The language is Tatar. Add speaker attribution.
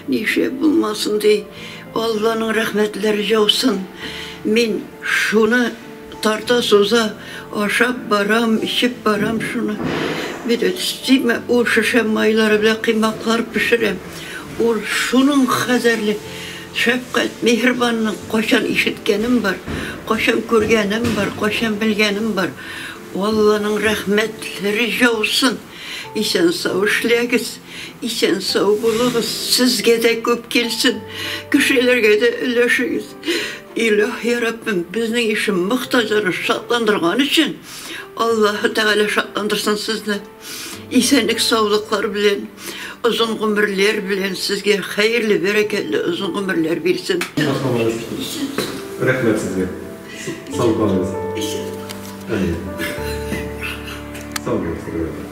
Speaker 1: Нишләп булмасын ди, Алланың рәхмәтләре яусын. Мин шуны тарта-суза ашап барам, эчеп барам шуны. Бит өстимә ул шешә майлары белән коймаклар пешерәм. Ул шуның хәзерле шәфкать, миһербанны кайчан ишеткәнем бар, кайчан күргәнем бар, кайчан белгәнем бар. Алланың рәхмәтләре яусын. Исән-сау эшләгез, исән-сау булыгыз, сезгә дә күп килсен, кешеләргә дә өләшегез. Илаһи Раббым, безнең ише мохтаҗларны шатландырган өчен, Аллаһы Тәгалә шатландырсын сезне. Исәнлек-саулыклар белән, озын гомерләр белән сезгә хәерле, бәрәкәтле озын гомерләр бирсен.
Speaker 2: Рәхмәт сезгә. Сау калыгыз. Әмин. Сау булыгыз.